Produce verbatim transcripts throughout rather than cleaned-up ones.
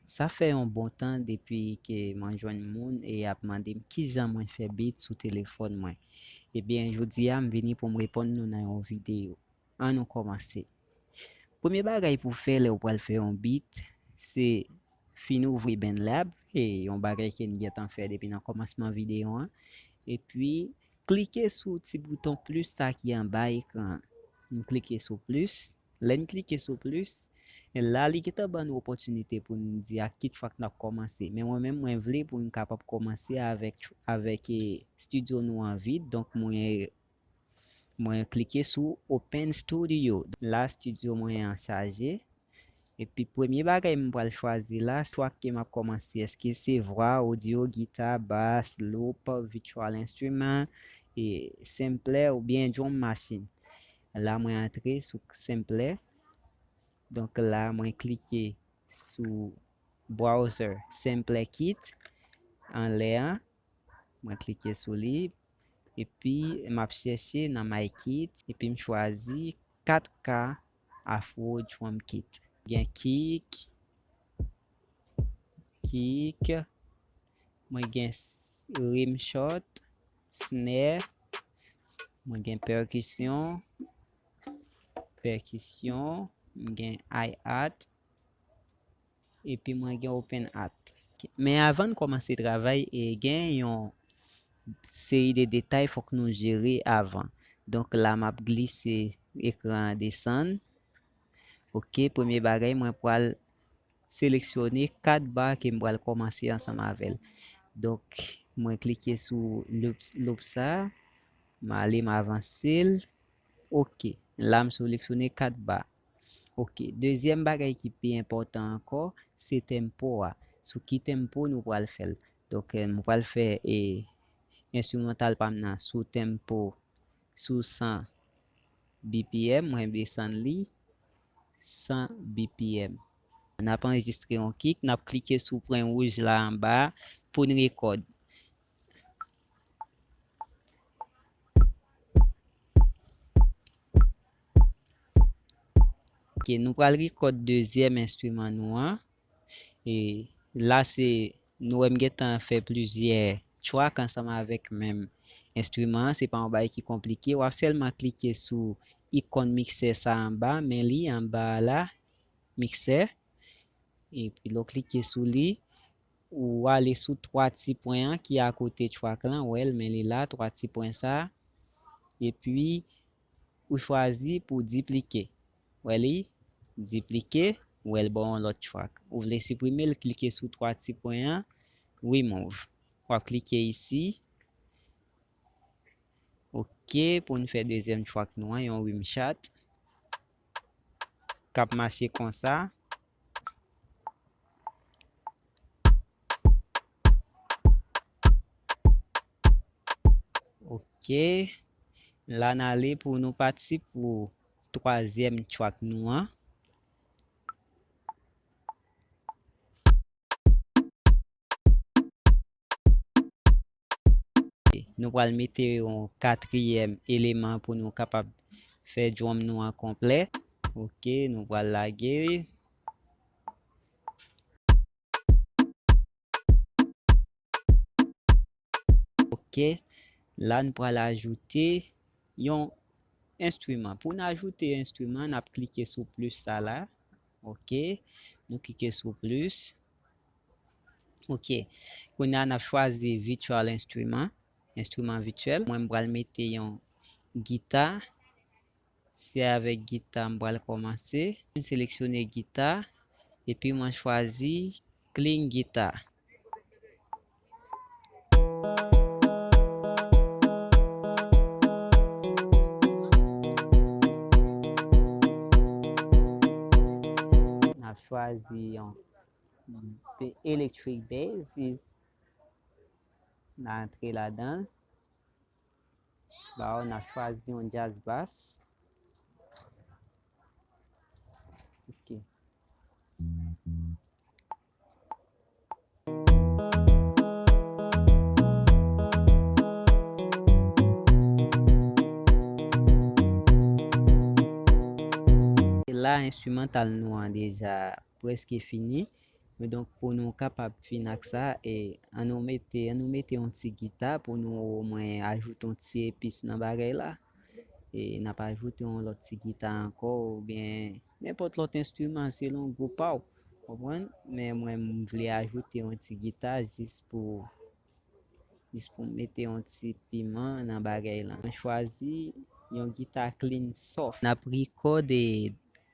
Sa fè yon bon tan depi ke mwen jwenn moun e y ap mande m kijan mwen fè beat sou telefòn mwen. Ebyen, jodi a m vini pou m reponn nou nan yon videyo. Ann nou kòmanse. Premye bagay pou w fè lè w pral fè yon beat, se fin ouvri BandLab, e yon bagay ke n gentan fè depi nan kòmansman videyo an. Epi, klike sou ti bouton plis sa ki anba ekran an. M klike sou plis. Lè n klike sou plis, la li gentan ban nou opòtinite pou n di ak ki track n ap kòmanse. Men mwen menm, mwen vle pou n kapab kòmanse avèk, avèk, eh, studio nou an vid. Donk, mwen, mwen klike sou Open Studio. La, studio mwen an chaje. Epi premye bagay m pral chwazi la, track ke m ap kòmanse, èske se vwa, odyo, gita, bas, loop, virtual instrument, e sampler oubyen drum machine. La mwen antre sou sampler. Donk la mwen klike sou browser sampler kit anlè an. Mwen klike sou li, epi m ap chèche nan My Kit, epi m chwazi kat K Afro Drum Kit. Gen kick, kick, mwen gen s-, rimshot, snare, mwen gen pèkisyon, pèkisyon, m gen hi-hat, epi mwen gen open hat. Men avan n kòmanse travay, e gen yon seri de detay fòk nou jere avan. Donk la m ap glise ekran an desann. Ok, premye bagay mwen pral seleksyone kat ba ke m pral kòmanse ansanm avè l. Donk mwen klike sou loop, loop sa, m ale m avanse l. Ok, la m seleksyone kat ba. Ok, dezyèm bagay ki pi enpòtan ankò, se tempo a. Sou ki tempo nou pral fè l? Donk, eh, nou pral fè, eh, enstrimantal pa m nan sou tempo, sou san B P M, mwen desann li san B P M. N ap anrejistre yon kick, n ap klike sou pwen wouj la anba pou n rekòd. Ok, nou pral rekòd dezyèm enstriman nou an. E la se, nou wè m gentan fè plizyè track ansanm avèk menm enstriman an. Se pa yon bagay ki konplike. W ap sèlman klike sou ikòn miksè sa anba, men li anba a la, miksè. Epi lè w klike sou li, ou ale sou twa ti pwen an ki akote track lan, w wè l, men li la, twa ti pwen sa. Epi ou chwazi pou diplike. Wè li, diplike, ou wè l ba w yon lòt track. Ou vle siprime l, klike sou twa ti pwen an, remove. W ap klike isi. Ok, pou n fè dezyèm track nou an, yon rimshot k ap mache konsa. Ok, la n ale pou nou pati pou twazyèm track nou an. Nou pral mete yon katriyèm eleman pou nou kapab fè drum nou an konplè. Ok, nou pral lage. Ok, la nou pral ajoute yon enstriman. Pou n ajoute enstriman, n ap klike sou plis sa la. Ok, nou klike sou plis. Ok, kounye a n ap chwazi virtual instrument, enstriman vityèl. Mwen, m pral mete yon gita. Se avèk gita m pral kòmanse. M seleksyone gita, epi mwen chwazi clean guitar. N ap chwazi yon be-, electric bass. N a antre ladan l. Ba w, n a chwazi yon jazz bass. Ok. E la, enstrimantal nou an deja prèske fini. Men donk, pou nou kapab fin ak sa, e, an nou mete, an nou mete yon ti gita pou nou omwen ajoute yon ti epis nan bagay la. E n ap ajoute yon lòt ti gita ankò, oubyen nenpòt lòt enstriman selon gou pa w, konprann? Men mwen, m vle ajoute yon ti gita jis pou, jis pou mete yon ti piman nan bagay la. Mwen chwazi yon gita clean soft. N ap rekòde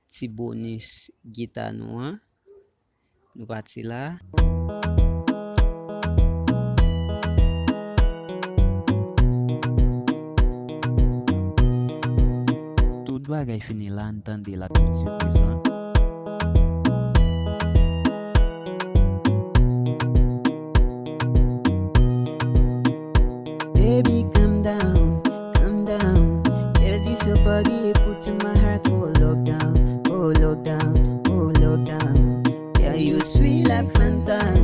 ti bonis gita nou an. Nou pati la. Tout bagay fini la, n tande la tout se prezan. Baby, calm down, calm down. Girl, this your body, it put in my heart. Oh, lockdown, oh, lockdown, oh, lockdown. Girl, you sweet like Fanta.